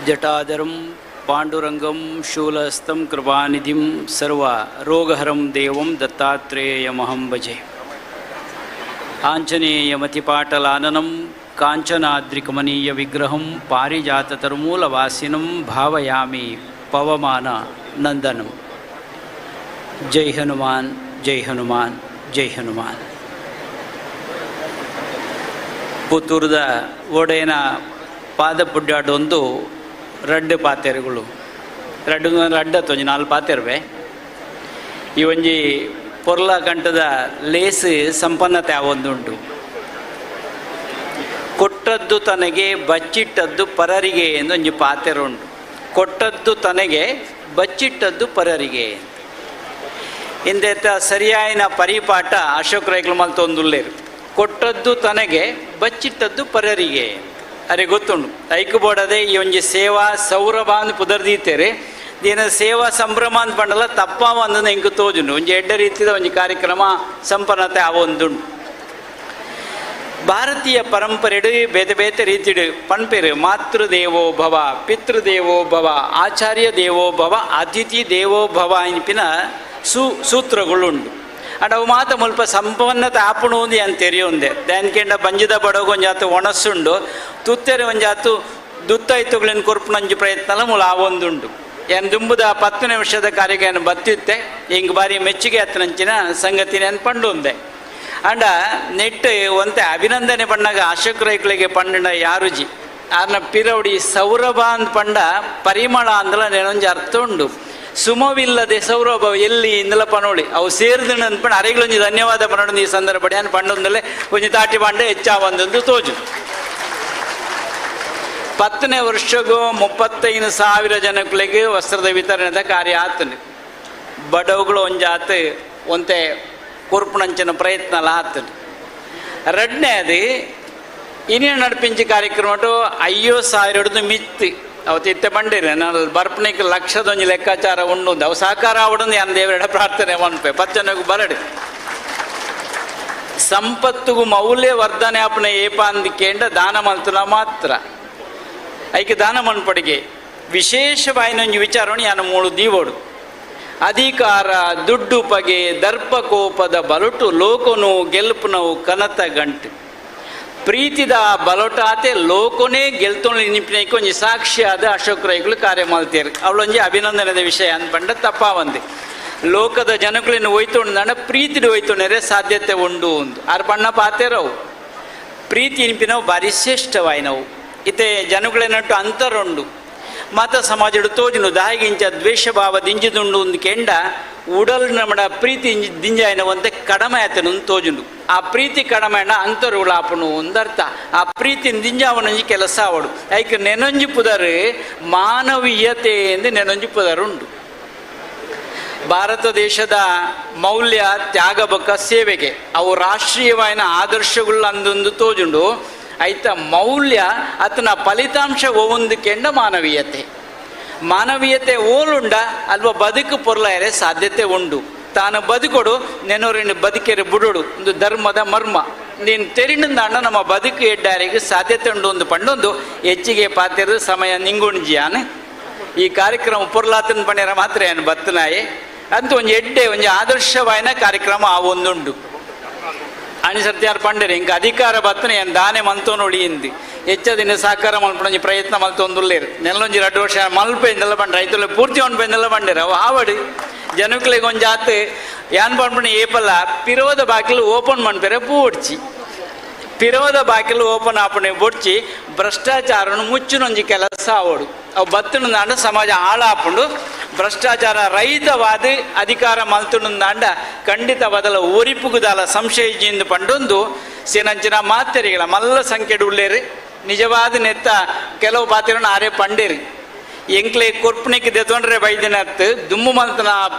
ಜಟಾಧರಂ ಪಾಂಡುರಂಗಂ ಶೂಲಹಸ್ತಂ ಕೃಪಾನಿಧಿಂ ಸರ್ವ ರೋಗಹರಂ ದೇವಂ ದತ್ತಾತ್ರೇಯಮಹಂ ಭಜೆ. ಆಂಜನೇಯಮತಿಪಾಟಲಾನನಂ ಕಾಂಚನಾದ್ರಿಕಮನೀಯ ವಿಗ್ರಹಂ ಪಾರಿಜಾತತರುಮೂಲವಾಸಿನಂ ಭಾವಯಾಮಿ ಪವಮಾನ ನಂದನಂ. ಜೈ ಹನುಮಾನ್, ಜೈ ಹನುಮಾನ್, ಜೈ ಹನುಮಾನ್. ಪುತ್ತೂರದ ಒಡೆಯನ ಪಾದ ಪುಡ್ಡಾಡೊಂದು ರಡ್ಡು ಪಾತೆರುಗಳು, ರಡ್ಡು ರಡ್ಡ ಒಂಜಿ ನಾಲ್ ಪಾತೆರ್ವೆ. ಈ ಒಂಜಿ ಪೊರ್ಲ ಕಂಠದ ಲೇಸ್ ಸಂಪನ್ನತೆ ಆವೊಂದುಂಟು. ಕೊಟ್ಟದ್ದು ತನಗೆ ಬಚ್ಚಿಟ್ಟದ್ದು ಪರರಿಗೆ ಎಂದು ಒಂಜಿ ಪಾತೆರುಂಟು. ಕೊಟ್ಟದ್ದು ತನಗೆ, ಬಚ್ಚಿಟ್ಟದ್ದು ಪರರಿಗೆ. ಇಂದೆತ್ತ ಸರಿಯಾಯಿನ ಪರಿಪಾಠ ಅಶೋಕ್ ರೈಕ್ಲು ಮಲ್ತೊಂದುಲ್ಲೇರು. ಕೊಟ್ಟದ್ದು ತನಗೆ, ಬಚ್ಚಿಟ್ಟದ್ದು ಪರರಿಗೆ. ಅರೆ ಗೊತ್ತುಂಡು, ಐಕು ಬೋಡದೆ ಈ ಒಂಜಿ ಸೇವಾ ಸೌರಭ ಅಂದ್ ಪುದರ್ದೀತೇರೆ. ದೇನ ಸೇವಾ ಸಂಭ್ರಮ ಅಂದ್ ಪಂಡಲ ತಪ್ಪ ಒಂದನ್ನು ಎಂಕು ತೋಜುಂಡು. ಒಂಜಿ ಎಡ್ಡ ರೀತಿದ ಒಂಜಿ ಕಾರ್ಯಕ್ರಮ ಸಂಪನ್ನತೆ ಆವೊಂದುಂಡು. ಭಾರತೀಯ ಪರಂಪರೆಡು ಬೇತೆ ಬೇತೆ ರೀತಿಡು ಪನ್ಪೆರು. ಮಾತೃದೇವೋ ಭವ, ಪಿತೃದೇವೋ ಭವ, ಆಚಾರ್ಯ ದೇವೋ ಭವ, ಅತಿಥಿ ದೇವೋ ಭವ ಇನ್ಪಿನ ಸೂತ್ರಗಳುಂಡು. ಅಂಡ ಅವು ಮಾತ ಮುಲ್ಪ ಸಂಪನ್ನತೆ ಆಪುಣು ಅಂತ ತೆರಿಯೊಂದೆ. ದಾನ್ಕೆಂಡ ಬಂಜಿದ ಬಡಗ ಒಂಜಾತು ಒಣಸುಂಡು, ತುತ್ತೆರೆ ಒಂಜಾತು ದುತ್ತೈತುಗಳನ್ನ ಕೊರ್ಪುನಂಜಿ ಪ್ರಯತ್ನಲ ಮೂಲ ಆವೊಂದುಂಡು. ಏನ್ ದುಂಬುದ 10 ನಿಮಿಷದ ಕಾರ್ಯಕ್ಕೆ ಬತ್ತಿತ್ತೆ, ಹಿಂಗೆ ಬಾರಿ ಮೆಚ್ಚುಗೆ ಅತ್ತನಂಚಿನ ಸಂಗತಿ ನಾನು ಪಂಡುಂದೆ. ಅಂಡ ನೆಟ್ ಒಂತೆ ಅಭಿನಂದನೆ ಪಣ್ಣಾಗ ಅಶೋಕ್ ರೈಕ್ಳಿಗೆ ಪಂಡಿನ ಯಾರುಜಿ. ಆರ್ನ ಪಿರವಡಿ ಸೌರಭ ಅಂದ್ ಪಂಡ ಪರಿಮಳ ಅಂದಲ ನೆನೊಂಜಿ ಅರ್ಥ ಉಂಡು. ಸುಮವಿಲ್ಲದೆ ಸೌರಭ ಎಲ್ಲಿ ಇಂದಲ ಪನೋಳಿ. ಅವು ಸೇರಿದ ಅಂದ್ಪಂಡ ಅರೆಗಳೊಂಜಿ ಧನ್ಯವಾದ ಪನೋಡು. ಈ ಸಂದರ್ಭ ಏನು ಪಂಡೊಂದಲೆ ಒಂಜಿ ತಾಟಿ ಪಾಂಡೆ ಹೆಚ್ಚ ಒಂದೊಂದು ತೋಜು. 10ನೇ ವರ್ಷಗೂ 35,000 ಜನಗಳಿಗೆ ವಸ್ತ್ರದ ವಿತರಣೆದ ಕಾರ್ಯ ಆತನು. ಬಡವುಗಳು ಒಂಜಾತ್ ಒಂತೆ ಕೊರ್ಪುನಂಚಿನ ಪ್ರಯತ್ನ ಆತನು. ರಡ್ನೇ ಅದು ಇನಿಯ ನಡ್ಪಿಂಚಿ ಕಾರ್ಯಕ್ರಮ ಅಯ್ಯೋ ಸಾವಿರ ಹಿಡಿದು ಮಿತ್ತಿ ಅವತ್ತು ಇತ್ತೆ ಬಂಡಿರಿ. ನಾನು ಬರ್ಪಣಿಗೆ ಲಕ್ಷದೊಂಜಿ ಲೆಕ್ಕಾಚಾರ ಉಂಡು. ಅವು ಸಹಕಾರ ಆವಡೊಂದು ಯಾನ್ ದೇವರ ಪ್ರಾರ್ಥನೆ ಮನ್ಪೆ. ಪಚ್ಚನಗು ಬರಡು. ಸಂಪತ್ತುಗು ಮೌಲ್ಯವರ್ಧನೆ ಆಪುನ ಏಪ ಅಂದಿಕೇಂಡ ದಾನ ಮಲ್ತುನ ಮಾತ್ರ. ಐಕೆ ದಾನ ಮನ್ಪಡಿಗೆ ವಿಶೇಷವಾಯಿನೊಂಜಿ ವಿಚಾರಣೆ ಯಾನು ಮೂಳು ದೀವೋಡು. ಅಧಿಕಾರ ದುಡ್ಡು ಪಗೆ ದರ್ಪ ಕೋಪದ ಬಲಟು ಲೋಕನು ಗೆಲ್ಪುನವು ಕನತ ಗಂಟು. ಪ್ರೀತಿದ ಬಲೊಟಾತೆ ಲೋಕನೇ ಗೆಲ್ತೊಂಡು ನಿಂಪಿನೈಕ್ ಒಂಜಿ ಸಾಕ್ಷಿಯಾದ ಅಶೋಕ್ ರೈಗಳು ಕಾರ್ಯ ಮಲ್ತೇರು. ಅವಳೊಂಜಿ ಅಭಿನಂದನೆದ ವಿಷಯ ಅನ್ಪಂಡ ತಪ್ಪಾವಂದೆ. ಲೋಕದ ಜನಕುలను ಒಯ್ತೊಂಡು ಪ್ರೀತಿಡು ಒಯ್ತೊಂಡರೆ ಸಾಧ್ಯತೆ ಉಂಡು ಉಂದು ಆರ್ ಪಣ್ಣ ಪಾತೆರವು. ಪ್ರೀತಿ ನಿಂಪಿನವು ಭಾರಿ ಶ್ರೇಷ್ಠವಾಯಿನವು. ಇತ್ತೆ ಜನಗಳನ್ನಟ್ಟು ಅಂತರುಂಡು. ಮಾತ ಸಮಾಜಡು ತೋಜುನು. ದಾಯಿಗಿಂಚ ದ್ವೇಷ ಭಾವ ದಿಂಜಿದುಂಡು ಒಂದು ಕೆಂಡ ಉಡಲ್ ನಮಡ ಪ್ರೀತಿ ದಿಂಜಾಯಿನವಂತೆ ಕಡಮೆ ಆತನು ತೋಜುಂಡು. ಆ ಪ್ರೀತಿ ಕಡಮೆ ಅಂತರುಗಳಾಪುನು ಒಂದರ್ಥ. ಆ ಪ್ರೀತಿ ದಿಂಜಾವನೊಂಜಿ ಕೆಲಸ ಅವಡು. ಐಕ್ ನೆನೊಂಜಿ ಪುದರ್ ಮಾನವೀಯತೆ ಎಂದು ನೆನೊಂಜಿ ಪುದರುಂಡು. ಭಾರತ ದೇಶದ ಮೌಲ್ಯ ತ್ಯಾಗ ಬೊಕ್ಕ ಸೇವೆಗೆ. ಅವು ರಾಷ್ಟ್ರೀಯವಾಯಿನ ಆದರ್ಶಗಳು ಅಂದೊಂದು ತೋಜುಂಡು. ಐತ ಮೌಲ್ಯ ಆತನ ಫಲಿತಾಂಶ ಒವೊಂದು ಕೆಂಡ ಮಾನವೀಯತೆ. ಮಾನವೀಯತೆ ಓಲುಂಡ ಅಲ್ವ ಬದುಕು ಪೊರ್ಲಾಯರೆ ಸಾಧ್ಯತೆ ಉಂಡು. ತಾನು ಬದುಕೊಡು, ನೆನೋರಿನ ಬದುಕೆರೆ ಬುಡೋಡು. ಒಂದು ಧರ್ಮದ ಮರ್ಮ ನೀನು ತೆರಿಂದಾಂಡ ನಮ್ಮ ಬದುಕು ಎಡ್ಡಾರಿಗೆ ಸಾಧ್ಯತೆ ಉಂಡು. ಒಂದು ಪಂಡೊಂದು ಹೆಚ್ಚಿಗೆ ಪಾತಿರದ ಸಮಯ ನಿಂಗುಣ್ಜಿಯಾನ್. ಈ ಕಾರ್ಯಕ್ರಮ ಪೊರ್ಲಾತನ ಪಂಡ್ಯರ ಮಾತ್ರ ಏನು ಬತ್ತನಾಯೆ ಅಂತ ಒಂಜಿ ಎಡ್ಡೆ ಒಂಜಿ ಆದರ್ಶವಾಯಿನ ಕಾರ್ಯಕ್ರಮ ಆ ಒಂದುಂಡು. ಅಣಿ ಸತ್ಯಾರ್ ಪಂಡರೆ, ಇಂಕ ಅಧಿಕಾರ ಬತ್ತನೆ ಏನು ದಾನೆ ಮಂತೋನೊಳಿ ಇಂದು ಹೆಚ್ಚ ದಿನ ಸಹಕಾರ ಮಲ್ಪೊಂಜಿ ಪ್ರಯತ್ನ ಮಲ್ತೊಂದುಲ್ಲೇರು. ನೆಲ್ಲೊಂಜಿ 2 ವರ್ಷ ಮಲ್ಪೆಂದೆಲ್ಲ ಪಂಡ ರೈತುಲೆ ಪೂರ್ತಿ ಉಂಡ್ಪೆಂದೆಲ್ಲ ಪಂಡೇರು. ಅವು ಆವಡು ಜನಕ್ಲೆಗ್ ಒಂಜಾತ್ ಯಾನ್ ಪನ್ಪುನ ಏಪಲ ಪಿರೋದ ಬಾಕಿಲು ಓಪನ್ ಮನ್ಪೆರೆ ಪೂಡ್ಚಿ. ಪಿರೋದ ಬಾಕಿಲು ಓಪನ್ ಆಪುಣೆ ಬೊಡ್ಚಿ. ಭ್ರಷ್ಟಾಚಾರನು ಮುಚ್ಚುನೊಂಜಿ ಕೆಲಸ ಆವಡು. ಅವು ಬತ್ತುಂದಾಂಡ ಸಮಾಜ ಹಾಳಾಪುಂಡು. ಭ್ರಷ್ಟಾಚಾರ ರಹಿತವಾದ ಅಧಿಕಾರ ಮಲ್ತುಂದಾಂಡ ಖಂಡಿತವಾದಲ ಒರಿಪುಗುದಾಲ ಸಂಶಯ ಜಿಂದು ಪಂಡೊಂದು ಸೇನಂಚಿನ ಮಾತೆರಿಗಳ ಮಲ್ಲ ಸಂಖ್ಯೆಡು ಉಳ್ಳೇರು. ನಿಜವಾದ ನೆತ್ತ ಕೆಲವು ಪಾತ್ರನ ಆರೆ ಪಂಡೇರಿ. ಎಂಕ್ಲೆ ಕೊರ್ಪುಣಿಕ್ ದೆತೊಂಡ್ರೆ ಬೈದಿನತ್ ದುಮ್ಮು ಮಲ್ತನ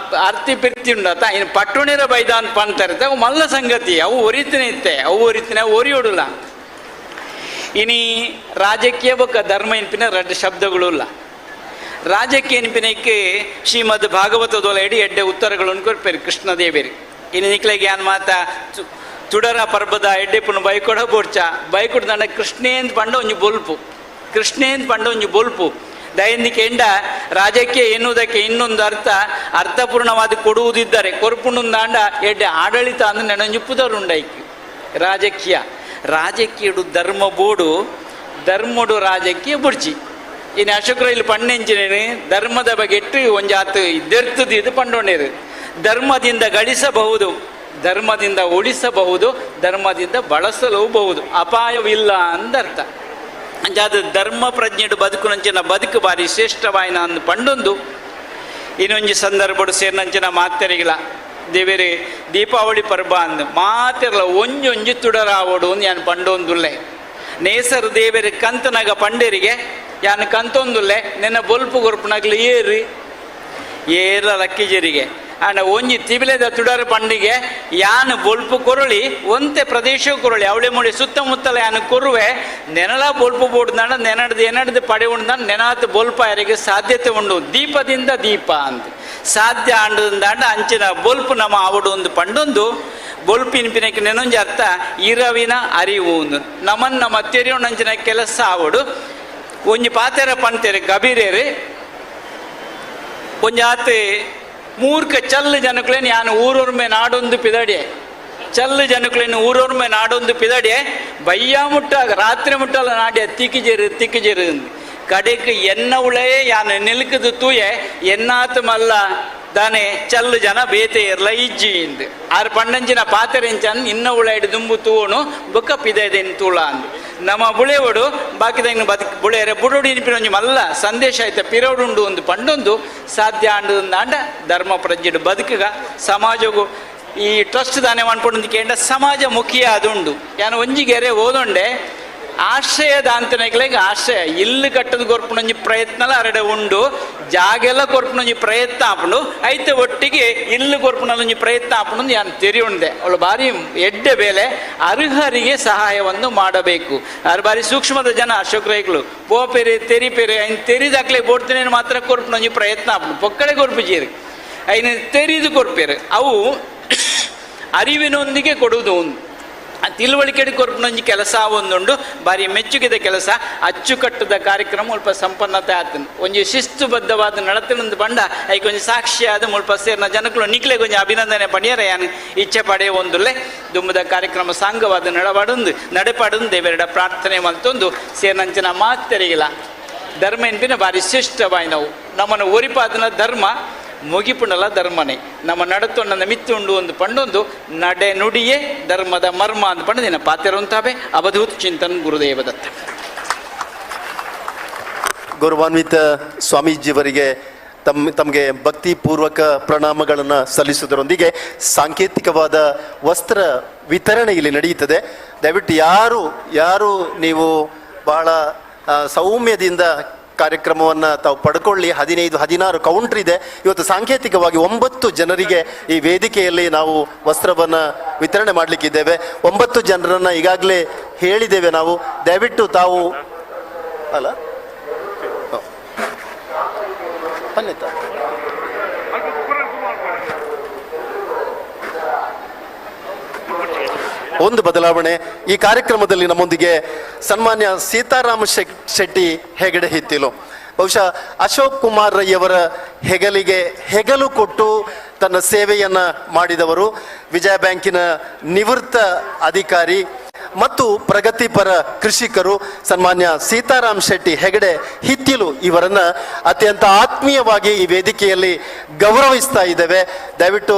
ಅರ್ತಿ ಪಿರ್ತಿ ಉಂಡತ ಇನ್ನು ಪಟ್ಟುಣಿರ ಬೈದ ಅಂತ ಪಂತಾರೆ. ಅವು ಮಲ್ಲ ಸಂಗತಿ. ಅವು ಒರಿತನೆ ಇತ್ತೆ, ಅವು ಒರಿತನೆ ಒರಿಯೋಡುಲ್ಲ. ಇನಿ ರಾಜಕೀಯ ಬೊಕ್ಕ ಧರ್ಮ ಇನ್ಪಿನ ರಡ್ಡು ಶಬ್ದಗಳು ಇಲ್ಲ. ರಾಜಕೀಯ ಇನ್ಪಿನಕ್ಕೆ ಶ್ರೀಮದ್ ಭಾಗವತದೊಲ ಎಡಿ ಎಡ್ಡೆ ಉತ್ತರಗಳನ್ನು ಕೊರ್ಪೇರು ಕೃಷ್ಣದೇವೇರಿ. ಇನ್ನು ನಿಕ್ಲೆಗೆ ಯಾನ್ ಮಾತ ತುಡರ ಪರ್ಬದ ಎಡ್ಡೆಪುನು ಬೈಕೊಡ ಬೋಡ್ಚ. ಬೈಕೊಡ್ದಂಡ ಕೃಷ್ಣೇಂದ್ ಪಂಡ ಒಂಜಿ ಬೊಲ್ಪು, ಕೃಷ್ಣೇಂದ್ ಪಂಡ ಒಂಜಿ ಬೊಲ್ಪು. ದಯಂದಿಕೆಂಡ ರಾಜಕೀಯ ಎನ್ನುವುದಕ್ಕೆ ಇನ್ನೊಂದು ಅರ್ಥ, ಅರ್ಥಪೂರ್ಣವಾದ ಕೊಡುವುದಿದ್ದರೆ ಕೊರ್ಪುಂಡಾಂಡ ಎಡ್ಡೆ ಆಡಳಿತ ಅಂದು ನೆನೊಂಜಿ ಪುದರುಂಡೈಕ್. ರಾಜಕೀಯ ರಾಜಕೀಯಡು ಧರ್ಮ ಬೋಡು, ಧರ್ಮಡು ರಾಜಕೀಯ ಬುಡ್ಜಿ. ಇನ್ನು ಅಶೋಕ ರೈಲು ಪಣ್ಣೆಂಚಿನೇನು ಧರ್ಮದ ಬಗೆಟ್ಟು ಒಂಜಾತು ಇದ್ದೆರ್ತದ ಇದು ಪಂಡೋಣೇರು. ಧರ್ಮದಿಂದ ಗಳಿಸಬಹುದು, ಧರ್ಮದಿಂದ ಉಳಿಸಬಹುದು, ಧರ್ಮದಿಂದ ಬಳಸಲೂಬಹುದು, ಅಪಾಯವಿಲ್ಲ ಅಂದರ್ಥ. ಅಂಚಾದ ಧರ್ಮ ಪ್ರಜ್ಞೆಡು ಬದುಕುನಂಚಿನ ಬದುಕು ಬಾರಿ ಶ್ರೇಷ್ಠವಾಯಿನ ಅಂದು ಪಂಡೊಂದು ಇನ್ನೊಂಜಿ ಸಂದರ್ಭಡು ಸೇರಿನಂಚಿನ ಮಾತೆರಿಗಿಲ್ಲ. ದೇವೇರಿ ದೀಪಾವಳಿ ಪರ್ಬ ಅಂದು ಮಾತೆರ್ಲ ಒಂಜೊಂಜಿ ತುಡರಾವಡು ಯಾನ್ ಪಂಡೊಂದುಲ್ಲೆ. ನೇಸರು ದೇವೇರಿ ಕಂತನಗ ಪಂಡೇರಿಗೆ ಯಾನ್ ಕಂತೊಂದುಲ್ಲೆ, ನಿನ್ನ ಬೊಲ್ಪು ಕೊರ್ಪುನಗ್ಲು ಏರಿ ಏರ್ಲ ಲಕ್ಕಿಜರಿಗೆ. ಆಂಡ ಒಂಜಿ ತಿಬಿಲೆದ ತುಡರ ಪಂಡಿಗೆ ಯಾನ್ ಬೊಲ್ಪು ಕೊರಳಿ ಒಂತೆ ಪ್ರದೇಶ ಕೊರಳಿ ಅವಳೆ ಮೂಡಿ ಸುತ್ತಮುತ್ತಲ ಯಾನ್ ಕೊರುವೆ, ನೆನಲ ಬೊಲ್ಪು ಬೋಡ್ದಾಂಡ ನೆನಡ್ದು ಎನಡ್ದು ಪಡೆ ಉಂಡ್ದಾಂಡ ನೆನಾತ್ ಬೊಲ್ಪ ಯಾರಿಗೆ ಸಾಧ್ಯತೆ ಉಂಡು. ದೀಪದಿಂದ ದೀಪ ಅಂತ ಸಾಧ್ಯ ಆಂಡದಾಂಡ ಅಂಚಿನ ಬೊಲ್ಪು ನಮ್ಮ ಆವಡು ಒಂದು ಪಂಡೊಂದು ಬೊಲ್ಪಿನ ಪಿನಕ್ಕೆ ನೆನೊಂಜಿ ಅರ್ಥ ಇರವಿನ ಅರಿವು ಒಂದು ನಮನ್ ನಮ್ಮ ತೆರೆಯೋಣಂಚಿನ ಕೆಲಸ ಆವಡು. ಒಂಜಿ ಪಾತೆರ ಪಂತೇರು ಗಬೀರೇರು, ಒಂಜಾತ್ ಮೂರ್ಖ ಚಲ್ಲು ಜನಕ್ಲೇನು ಯಾನು ಊರೊರ್ಮೆ ನಾಡೊಂದು ಪಿದಡೆ, ಚಲ್ಲು ಜನಕ್ಲೇನು ಊರೊರ್ಮೆ ನಾಡೊಂದು ಪಿದಡೆ, ಬಯ್ಯ ಮುಟ್ಟ ರಾತ್ರಿ ಮುಟ್ಟಲ್ಲ ನಾಡ್ಯ ತಿಕ್ಕಿಜೇರು ತಿಕ್ಕಿಜೇರು. ಕಡೆಕ್ ಎನ್ನ ಉಳೇ ಯಾನು ನಿಲ್ಕದು ತೂಯೆ ಎನ್ನಾತು ಮಲ್ಲ ದಾನೆ ಚಲ್ಲು ಜನ ಬೇತೆ ಇರ್ಲ ಇಜ್ಜಿ ಇಂದು. ಆರು ಪಣ್ಣಂಜಿನ ಪಾತೆರೆಂಚನ್ ಇನ್ನ ಉಳೈಡು ದುಂಬು ತೂವಣು ಬೊಕ್ಕ ಪಿದೈದೇನು ತೂಳ ಅಂದು. ನಮ್ಮ ಬುಳೆವಡು ಬಾಕಿದಂಗ್ ಬದುಕು ಬುಳೆಯರೆ ಬುಡೋಡಿ ಒಂಜಿ ಮಲ್ಲ ಸಂದೇಶ ಆಯ್ತ ಪಿರೋಡುಂಡು ಒಂದು ಪಂಡೊಂದು ಸಾಧ್ಯ ಆಂಡ ಧರ್ಮ ಪ್ರಜ್ಞೆಡು ಬದುಕುಗ ಸಮಾಜಗು ಈ ಟ್ರಸ್ಟ್ ದಾನೆ ಮನ್ಪೊಂದು ಕೇಂದ್ರ ಸಮಾಜ ಮುಖಿಯ ಅದುಂಡು. ಯಾನು ಒಂಜಿ ಗೆರೆ ಓದೊಂಡೆ ಆಶ್ರಯದಾಂತನೆಗ್ಲೆಗ್ ಆಶ್ರಯ ಇಲ್ಲು ಕಟ್ಟದ ಕೊರ್ಪುನೊಂಜಿ ಪ್ರಯತ್ನಲ ಅರಡೆ ಉಂಡು, ಜಾಗೆಲ್ಲ ಕೊರ್ಪುನೊಂಜಿ ಪ್ರಯತ್ನ ಆಪುಂಡು, ಐತೆ ಒಟ್ಟಿಗೆ ಇಲ್ಲು ಕೊರ್ಪುನೊಂಜಿ ಪ್ರಯತ್ನ ಆಪುಂಡು ಯಾನು ತೆರಿಯುಂಡೆ. ಅವಳು ಬಾರಿ ಎಡ್ಡೆ ಬೇಲೆ ಅರ್ಹರಿಗೆ ಸಹಾಯವನ್ನು ಮಾಡಬೇಕು. ಅರ್ ಬಾರಿ ಸೂಕ್ಷ್ಮದ ಜನ ಅಶೋಕ್ ರೈಗಳು ಪೋಪೆರೆ ತೆರಿಪೆರೆ ಐನ್ ತೆರಿದಾಕ್ಲೆ ಬೋಡ್ತೇನೆ ಮಾತ್ರ ಕೊರ್ಪುನೊಂಜಿ ಪ್ರಯತ್ನ ಆಪುಂಡು, ಪೊಕ್ಕಡೆ ಕೊರ್ಪುಜೀರು ಐನ್ ತೆರಿದು ಕೊರ್ಪೇರು. ಅವು ಅರಿವಿನೊಂದಿಗೆ ಕೊಡುವುದು ಒಂದು ಆ ತಿಳುವಳಿಕೆ ಕೊರ್ಪುನೊಂಜಿ ಕೆಲಸ ಒಂದುಂಡು, ಬಾರಿ ಮೆಚ್ಚುಗೆದ ಕೆಲಸ. ಅಚ್ಚುಕಟ್ಟದ ಕಾರ್ಯಕ್ರಮ ಮುಲ್ಪ ಸಂಪನ್ನತೆ ಆತನು ಒಂಜಿ ಶಿಸ್ತುಬದ್ಧವಾದ ನಡತಿನೊಂದು ಬಂಡ ಐಕ್ ಒಂಜಿ ಸಾಕ್ಷಿಯಾದ ಮುಲ್ಪ ಸೇರಿನ ಜನಕುಲು ನಿಕ್ಲೆ ಒಂಜಿ ಅಭಿನಂದನೆ ಪಣಿಯರ ಯಾನ್ ಇಚ್ಛೆ ಪಡೆಯ ಒಂದುಲ್ಲೆ. ದುಂಬುದ ಕಾರ್ಯಕ್ರಮ ಸಾಂಗವಾದ ನಡವಾಡೊಂದು ನಡೆಪಾಡೊಂದು ದೇವರೆಡ ಪ್ರಾರ್ಥನೆ ಮಲ್ತೊಂದು ಸೇರಿನಂಚಿನ ಮಾತೆರಿಗಿಲ್ಲ. ಧರ್ಮ ಎನ್ಪಿನ ಬಾರಿ ಶ್ರೇಷ್ಠವಾಯಿನವು, ನಮ್ಮನ್ನು ಒರಿಪಾದನ ಧರ್ಮ ಮುಗಿಪುಣಲ ಧರ್ಮನೇ ನಮ್ಮ ನಡತೊಂಡ ಮಿತ್ತುಂಡು ಒಂದು ಪಂಡೊಂದು ನಡೆ ನುಡಿಯೇ ಧರ್ಮದ ಮರ್ಮ ಅಂತ ಪಂಡದಿನ ಪಾತೆರುಂತಾವೆ. ಅವಧೂತ್ ಚಿಂತನ್ ಗುರುದೇವ ದತ್ತ. ಗೌರವಾನ್ವಿತ ಸ್ವಾಮೀಜಿಯವರಿಗೆ ತಮಗೆ ಭಕ್ತಿಪೂರ್ವಕ ಪ್ರಣಾಮಗಳನ್ನು ಸಲ್ಲಿಸುವುದರೊಂದಿಗೆ ಸಾಂಕೇತಿಕವಾದ ವಸ್ತ್ರ ವಿತರಣೆ ಇಲ್ಲಿ ನಡೆಯುತ್ತದೆ. ದಯವಿಟ್ಟು ಯಾರು ಯಾರು ನೀವು ಬಹಳ ಸೌಮ್ಯದಿಂದ ಕಾರ್ಯಕ್ರಮವನ್ನು ತಾವು ಪಡ್ಕೊಳ್ಳಿ. 15 16 ಕೌಂಟ್ರ್ ಇದೆ. ಇವತ್ತು ಸಾಂಕೇತಿಕವಾಗಿ 9 ಜನರಿಗೆ ಈ ವೇದಿಕೆಯಲ್ಲಿ ನಾವು ವಸ್ತ್ರವನ್ನು ವಿತರಣೆ ಮಾಡಲಿಕ್ಕಿದ್ದೇವೆ. 9 ಜನರನ್ನು ಈಗಾಗಲೇ ಹೇಳಿದ್ದೇವೆ ನಾವು. ದಯವಿಟ್ಟು ತಾವು ಅಲ್ಲ ಪನ್ನಿತ ಒಂದು ಬದಲಾವಣೆ ಈ ಕಾರ್ಯಕ್ರಮದಲ್ಲಿ ನಮ್ಮೊಂದಿಗೆ ಸನ್ಮಾನ್ಯ ಸೀತಾರಾಮ ಶೆಟ್ಟಿ ಹೆಗಡೆ ಹಿತ್ತಿಲು, ಬಹುಶಃ ಅಶೋಕ್ ಕುಮಾರ್ ರೈಯವರ ಹೆಗಲಿಗೆ ಹೆಗಲು ಕೊಟ್ಟು ತನ್ನ ಸೇವೆಯನ್ನ ಮಾಡಿದವರು, ವಿಜಯ ಬ್ಯಾಂಕಿನ ನಿವೃತ್ತ ಅಧಿಕಾರಿ ಮತ್ತು ಪ್ರಗತಿಪರ ಕೃಷಿಕರು ಸನ್ಮಾನ್ಯ ಸೀತಾರಾಮ್ ಶೆಟ್ಟಿ ಹೆಗಡೆ ಹಿತ್ತಿಲು ಇವರನ್ನ ಅತ್ಯಂತ ಆತ್ಮೀಯವಾಗಿ ಈ ವೇದಿಕೆಯಲ್ಲಿ ಗೌರವಿಸ್ತಾ ಇದ್ದೇವೆ. ದಯವಿಟ್ಟು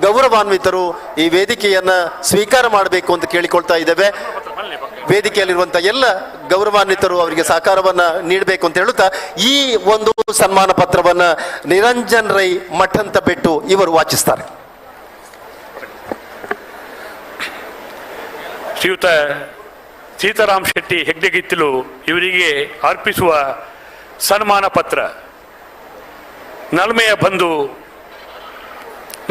ಗೌರವಾನ್ವಿತರು ಈ ವೇದಿಕೆಯನ್ನ ಸ್ವೀಕಾರ ಮಾಡಬೇಕು ಅಂತ ಕೇಳಿಕೊಳ್ತಾ ಇದ್ದೇವೆ. ವೇದಿಕೆಯಲ್ಲಿರುವಂತಹ ಎಲ್ಲ ಗೌರವಾನ್ವಿತರು ಅವರಿಗೆ ಸಹಕಾರವನ್ನ ನೀಡಬೇಕು ಅಂತ ಹೇಳುತ್ತಾ ಈ ಒಂದು ಸನ್ಮಾನ ಪತ್ರವನ್ನ ನಿರಂಜನ್ ರೈ ಮಠಂತ ಬೆಟ್ಟು ಇವರು ವಾಚಿಸ್ತಾರೆ. ಶ್ರೀಯುತ ಸೀತಾರಾಮ್ ಶೆಟ್ಟಿ ಹೆಗ್ಡೆಗಿತ್ತಿಲು ಇವರಿಗೆ ಅರ್ಪಿಸುವ ಸನ್ಮಾನ ಪತ್ರ. ನಲ್ಮೆಯ ಬಂಧು,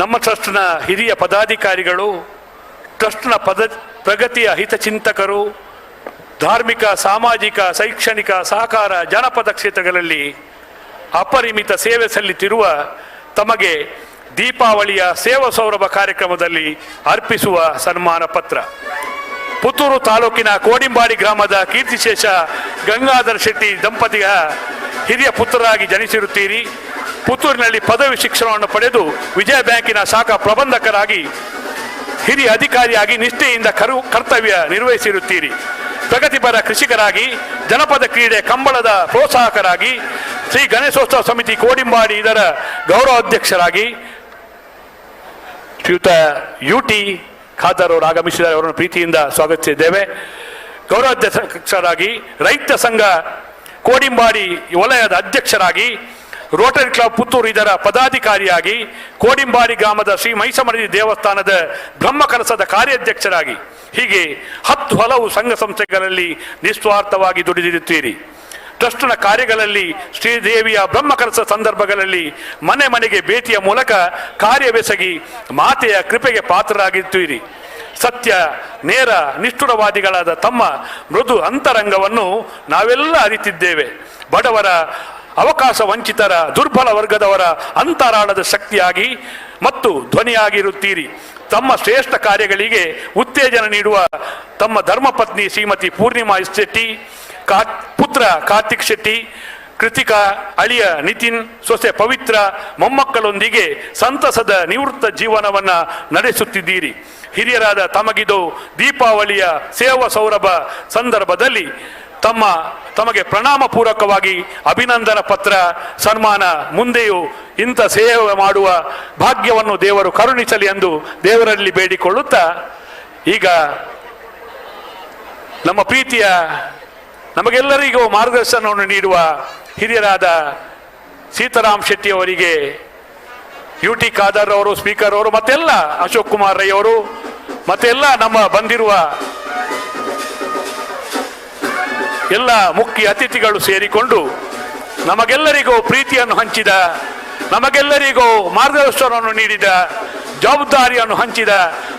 ನಮ್ಮ ಟ್ರಸ್ಟ್ನ ಹಿರಿಯ ಪದಾಧಿಕಾರಿಗಳು, ಟ್ರಸ್ಟ್ನ ಪ್ರಗತಿಯ ಹಿತಚಿಂತಕರು, ಧಾರ್ಮಿಕ, ಸಾಮಾಜಿಕ, ಶೈಕ್ಷಣಿಕ, ಸಹಕಾರ, ಜನಪದ ಕ್ಷೇತ್ರಗಳಲ್ಲಿ ಅಪರಿಮಿತ ಸೇವೆ ಸಲ್ಲಿಸಿರುವ ತಮಗೆ ದೀಪಾವಳಿಯ ಸೇವಾ ಸೌರಭ ಕಾರ್ಯಕ್ರಮದಲ್ಲಿ ಅರ್ಪಿಸುವ ಸನ್ಮಾನ ಪತ್ರ. ಪುತ್ತೂರು ತಾಲೂಕಿನ ಕೋಡಿಂಬಾಡಿ ಗ್ರಾಮದ ಕೀರ್ತಿಶೇಷ ಗಂಗಾಧರ ಶೆಟ್ಟಿ ದಂಪತಿಯ ಹಿರಿಯ ಪುತ್ರರಾಗಿ ಜನಿಸಿರುತ್ತೀರಿ. ಪುತ್ತೂರಿನಲ್ಲಿ ಪದವಿ ಶಿಕ್ಷಣವನ್ನು ಪಡೆದು ವಿಜಯ ಬ್ಯಾಂಕಿನ ಶಾಖಾ ಪ್ರಬಂಧಕರಾಗಿ ಹಿರಿಯ ಅಧಿಕಾರಿಯಾಗಿ ನಿಷ್ಠೆಯಿಂದ ಕರ್ತವ್ಯ ನಿರ್ವಹಿಸಿರುತ್ತೀರಿ. ಪ್ರಗತಿಪರ ಕೃಷಿಕರಾಗಿ, ಜನಪದ ಕ್ರೀಡೆ ಕಂಬಳದ ಪ್ರೋತ್ಸಾಹಕರಾಗಿ, ಶ್ರೀ ಗಣೇಶೋತ್ಸವ ಸಮಿತಿ ಕೋಡಿಂಬಾಡಿ ಇದರ ಗೌರವಾಧ್ಯಕ್ಷರಾಗಿ ಶ್ರೀಯುತ ಯು.ಟಿ. ಖಾದರ್ ಅವರು ಆಗಮಿಸಿದ್ದಾರೆ. ಅವರನ್ನು ಪ್ರೀತಿಯಿಂದ ಸ್ವಾಗತಿಸಿದ್ದೇವೆ. ಗೌರವಾಧ್ಯಕ್ಷರಾಗಿ, ರೈತ ಸಂಘ ಕೋಡಿಂಬಾಡಿ ವಲಯದ ಅಧ್ಯಕ್ಷರಾಗಿ, ರೋಟರಿ ಕ್ಲಬ್ ಪುತ್ತೂರು ಇದರ ಪದಾಧಿಕಾರಿಯಾಗಿ, ಕೋಡಿಂಬಾಡಿ ಗ್ರಾಮದ ಶ್ರೀ ಮೈಸಮರದಿ ದೇವಸ್ಥಾನದ ಬ್ರಹ್ಮಕಲಸದ ಕಾರ್ಯಾಧ್ಯಕ್ಷರಾಗಿ, ಹೀಗೆ 10 ಹಲವು ಸಂಘ ಸಂಸ್ಥೆಗಳಲ್ಲಿ ನಿಸ್ವಾರ್ಥವಾಗಿ ದುಡಿದಿರುತ್ತೀರಿ. ಟ್ರಸ್ಟ್ನ ಕಾರ್ಯಗಳಲ್ಲಿ, ಶ್ರೀದೇವಿಯ ಬ್ರಹ್ಮಕಲಸ ಸಂದರ್ಭಗಳಲ್ಲಿ ಮನೆ ಮನೆಗೆ ಭೇಟಿಯ ಮೂಲಕ ಕಾರ್ಯವೆಸಗಿ ಮಾತೆಯ ಕೃಪೆಗೆ ಪಾತ್ರರಾಗಿರ್ತೀರಿ. ಸತ್ಯ, ನೇರ, ನಿಷ್ಠುರವಾದಿಗಳಾದ ತಮ್ಮ ಮೃದು ಅಂತರಂಗವನ್ನು ನಾವೆಲ್ಲ ಅರಿತಿದ್ದೇವೆ. ಬಡವರ, ಅವಕಾಶ ವಂಚಿತರ, ದುರ್ಬಲ ವರ್ಗದವರ ಅಂತರಾಳದ ಶಕ್ತಿಯಾಗಿ ಮತ್ತು ಧ್ವನಿಯಾಗಿರುತ್ತೀರಿ. ತಮ್ಮ ಶ್ರೇಷ್ಠ ಕಾರ್ಯಗಳಿಗೆ ಉತ್ತೇಜನ ನೀಡುವ ತಮ್ಮ ಧರ್ಮಪತ್ನಿ ಶ್ರೀಮತಿ ಪೂರ್ಣಿಮಾ ಶೆಟ್ಟಿ, ಪುತ್ರ ಕಾರ್ತಿಕ್ ಶೆಟ್ಟಿ, ಕೃತಿಕಾ, ಅಳಿಯ ನಿತಿನ್, ಸೊಸೆ ಪವಿತ್ರ, ಮೊಮ್ಮಕ್ಕಳೊಂದಿಗೆ ಸಂತಸದ ನಿವೃತ್ತ ಜೀವನವನ್ನು ನಡೆಸುತ್ತಿದ್ದೀರಿ. ಹಿರಿಯರಾದ ತಮಗಿದು ದೀಪಾವಳಿಯ ಸೇವಾ ಸೌರಭ ಸಂದರ್ಭದಲ್ಲಿ ತಮಗೆ ಪ್ರಣಾಮ ಪೂರ್ವಕವಾಗಿ ಅಭಿನಂದನಾ ಪತ್ರ ಸನ್ಮಾನ. ಮುಂದೆಯೂ ಇಂಥ ಸೇವೆ ಮಾಡುವ ಭಾಗ್ಯವನ್ನು ದೇವರು ಕರುಣಿಸಲಿ ಎಂದು ದೇವರಲ್ಲಿ ಬೇಡಿಕೊಳ್ಳುತ್ತಾ, ಈಗ ನಮ್ಮ ಪ್ರೀತಿಯ, ನಮಗೆಲ್ಲರಿಗೂ ಮಾರ್ಗದರ್ಶನವನ್ನು ನೀಡುವ ಹಿರಿಯರಾದ ಸೀತಾರಾಮ್ ಶೆಟ್ಟಿ ಅವರಿಗೆ ಯು.ಟಿ. ಖಾದರ್ ಅವರು, ಸ್ಪೀಕರ್ ಅವರು, ಮತ್ತೆಲ್ಲ ಅಶೋಕ್ ಕುಮಾರ್ ರೈ ಅವರು, ಮತ್ತೆಲ್ಲ ನಮ್ಮ ಬಂದಿರುವ ಎಲ್ಲ ಮುಖ್ಯ ಅತಿಥಿಗಳು ಸೇರಿಕೊಂಡು ನಮಗೆಲ್ಲರಿಗೂ ಪ್ರೀತಿಯನ್ನು ಹಂಚಿದ, ನಮಗೆಲ್ಲರಿಗೂ ಮಾರ್ಗದರ್ಶನವನ್ನು ನೀಡಿದ, ಜವಾಬ್ದಾರಿಯನ್ನು ಹಂಚಿದ,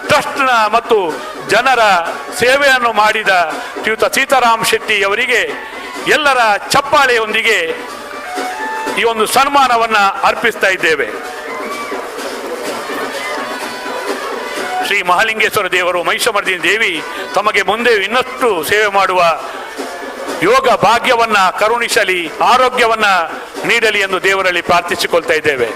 ಟ್ರಸ್ಟ್ನ ಮತ್ತು ಜನರ ಸೇವೆಯನ್ನು ಮಾಡಿದ ಶ್ರೀಯುತ ಸೀತಾರಾಮ್ ಶೆಟ್ಟಿ ಅವರಿಗೆ ಎಲ್ಲರ ಚಪ್ಪಾಳೆಯೊಂದಿಗೆ ಈ ಒಂದು ಸನ್ಮಾನವನ್ನು ಅರ್ಪಿಸ್ತಾ ಇದ್ದೇವೆ. ಶ್ರೀ ಮಹಾಲಿಂಗೇಶ್ವರ ದೇವರು, ಮಹಿಷಮರ್ದಿನಿ ದೇವಿ ತಮಗೆ ಮುಂದೆ ಇನ್ನಷ್ಟು ಸೇವೆ ಮಾಡುವ ಯೋಗ ಭಾಗ್ಯವನ್ನ ಕರುಣಿಸಲಿ, ಆರೋಗ್ಯವನ್ನ ನೀಡಲಿ ಎಂದು ದೇವರಲ್ಲಿ ಪ್ರಾರ್ಥಿಸಿಕೊಳ್ತಾ ಇದ್ದೇವೆ.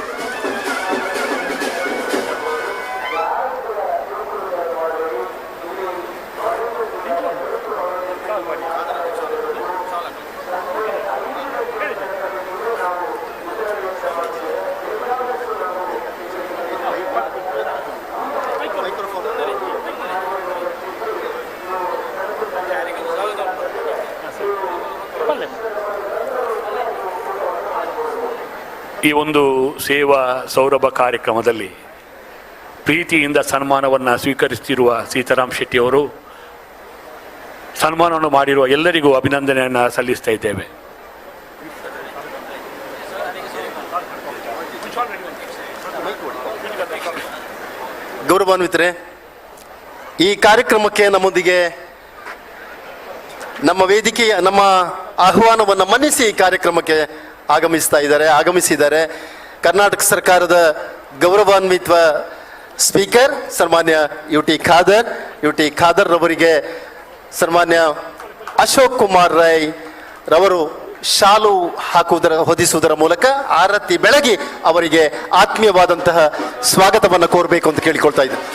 ಈ ಒಂದು ಸೇವಾ ಸೌರಭ ಕಾರ್ಯಕ್ರಮದಲ್ಲಿ ಪ್ರೀತಿಯಿಂದ ಸನ್ಮಾನವನ್ನು ಸ್ವೀಕರಿಸುತ್ತಿರುವ ಸೀತಾರಾಮ್ ಶೆಟ್ಟಿಯವರು ಸನ್ಮಾನವನ್ನು ಮಾಡಿರುವ ಎಲ್ಲರಿಗೂ ಅಭಿನಂದನೆಯನ್ನು ಸಲ್ಲಿಸ್ತಾ ಇದ್ದೇವೆ. ಗೌರವಾನ್ವಿತರೆ, ಈ ಕಾರ್ಯಕ್ರಮಕ್ಕೆ ನಮ್ಮೊಂದಿಗೆ ನಮ್ಮ ವೇದಿಕೆಯ ನಮ್ಮ ಆಹ್ವಾನವನ್ನು ಮನ್ನಿಸಿ ಈ ಕಾರ್ಯಕ್ರಮಕ್ಕೆ ಆಗಮಿಸಿದ್ದಾರೆ ಕರ್ನಾಟಕ ಸರ್ಕಾರದ ಗೌರವಾನ್ವಿತ ಸ್ಪೀಕರ್ ಸನ್ಮಾನ್ಯ ಯು.ಟಿ. ಖಾದರ್. ಯು.ಟಿ. ಖಾದರ್ ರವರಿಗೆ ಸನ್ಮಾನ್ಯ ಅಶೋಕ್ ಕುಮಾರ್ ರೈ ರವರು ಶಾಲು ಹೊದಿಸುವುದರ ಮೂಲಕ ಆರತಿ ಬೆಳಗಿ ಅವರಿಗೆ ಆತ್ಮೀಯವಾದಂತಹ ಸ್ವಾಗತವನ್ನು ಕೋರಬೇಕು ಅಂತ ಕೇಳಿಕೊಳ್ತಾ ಇದ್ದೇನೆ.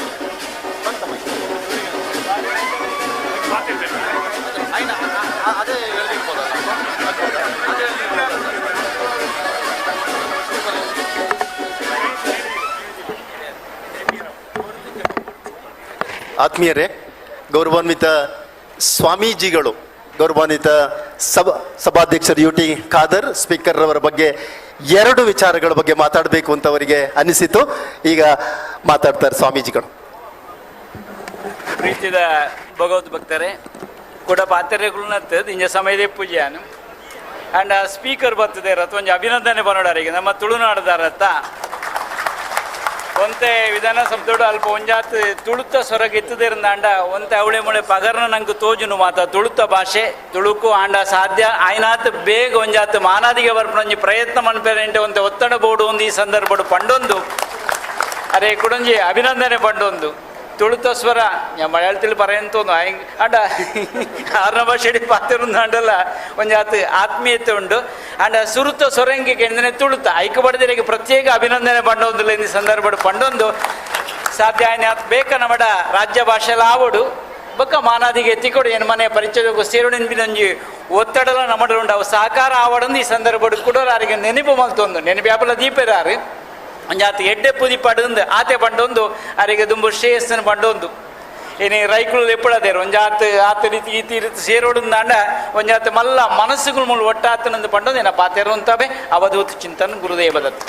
ಆತ್ಮೀಯರೇ, ಗೌರವಾನ್ವಿತ ಸ್ವಾಮೀಜಿಗಳು, ಗೌರವಾನ್ವಿತ ಸಭಾಧ್ಯಕ್ಷರು ಯು.ಟಿ. ಖಾದರ್ ಸ್ಪೀಕರ್ ಅವರ ಬಗ್ಗೆ ಎರಡು ವಿಚಾರಗಳ ಬಗ್ಗೆ ಮಾತಾಡಬೇಕು ಅಂತ ಅವರಿಗೆ ಅನಿಸಿತು. ಈಗ ಮಾತಾಡ್ತಾರೆ ಸ್ವಾಮೀಜಿಗಳು. ಪ್ರೀತಿದ ಭಗವದ್ ಭಕ್ತರೇ, ಕೂಡ ಪಾತ್ರೆಗಳನ್ನ ಇಂಜ ಸಮಯದೇ ಪೂಜೆಯಾನು ಅಂಡ್ ಆ ಸ್ಪೀಕರ್ ಬರ್ತದೆ ರಥ ಒಂಜಿ ಅಭಿನಂದನೆ ಬನ್ನೋಡರಿಗೆ ನಮ್ಮ ತುಳುನಾಡದಾರತ್ತ ಒಂತೆ ವಿಧಾನಸೌಧಡು ಅಲ್ಪ ಒಂಜಾತ್ ತುಳುತ ಸೊರಗ ಇತ್ತದಿರಂದಾಂಡ ಒಂತೆ ಅವಳೆ ಮೊಳೆ ಪಗರ್ನ ನಂಗೆ ತೋಜುನು ಮಾತ ತುಳುತ ಭಾಷೆ ತುಳುಕು ಆಂಡ ಸಾಧ್ಯ ಆಯ್ನಾತ್ ಬೇಗ ಒಂಜಾತ್ ಮಾನಾದಿಗೆ ಬರ್ಪಣೊಂಜಿ ಪ್ರಯತ್ನ ಮನ್ಪೆರೆಂಟೆ ಒಂತೆ ಒತ್ತಡ ಬೋಡು ಒಂದು ಈ ಸಂದರ್ಭಡು ಪಂಡೊಂದು ಅರೆ ಕುಡೊಂಜಿ ಅಭಿನಂದನೆ ಪಂಡೊಂದು ತುಳುತ ಸ್ವರ ಮಲಯಾಳത്തിൽ പറയുന്നു ಅಂಡ ಆರ್ನ ಭಾಷೆಡಿ ಪಾತಿರುಂದಾಂಡಲ್ಲ ಒಂಜಾತ್ ಆತ್ಮೀಯತೆ ಉಂಡು. ಅಂಡ ಸುರುತ ಸೊರಂಗಿ ಕೇಂದ್ರ ತುಳುತ ಐಕ ಬಡದಿರಿಗೆ ಪ್ರತ್ಯೇಕ ಅಭಿನಂದನೆ ಪಂಡೊಂದು ಈ ಸಂದರ್ಭಡ್ ಪಂಡೊಂದು ಸಾಧ್ಯ ಆಯ್ನ ಬೇಕ ನಮಡ ರಾಜ್ಯ ಭಾಷೆಲ ಆವಡು ಬೊಕ್ಕ ಮಾನಾದಿಗೆ ಎತ್ತಿಕೊಡು ಎನ್ ಮನೆ ಪರಿಚಯకు ಸೇರುಣಿಂಬಿನೊಂಜಿ ಒತ್ತಡಲ ನಮಡ ಉಂಡು. ಅವು ಸಹಕಾರ ಆವಡಂದು ಈ ಸಂದರ್ಭಡ್ ಕುಡೋರಾರಿಗೆ ನೆನಪು ಮಲ್ತೊಂದು ನೆನಪು ಯಾಪಲ ದೀಪೆರಾರು ಒಂಜಾತ ಎಡ್ಡೆ ಪುದಿ ಪಡಂದು ಆತೆ ಪಂಡೊಂದು ಅರಿಗೆ ದುಂಬು ಶ್ರೇಯಸ್ಸನ್ನು ಪಂಡೊಂದು. ಇನಿ ರೈಕುಲು ಎಪ್ಪಡದೇರು ಒಂಜಾತ್ ಆತ ರೀತಿ ಈತಿ ರೀತಿ ಸೇರೋಡುಂದಾಂಡ ಒಂಜಾತ ಮಲ್ಲ ಮನಸ್ಸುಗಳು ಮುಳು ಒಟ್ಟಾತನಂದು ಪಂಡೊಂದು ಏನ ಪಾತೆರುವಂತವೆ. ಅವಧೂತ ಚಿಂತನ, ಗುರುದೇವ ದತ್ತ.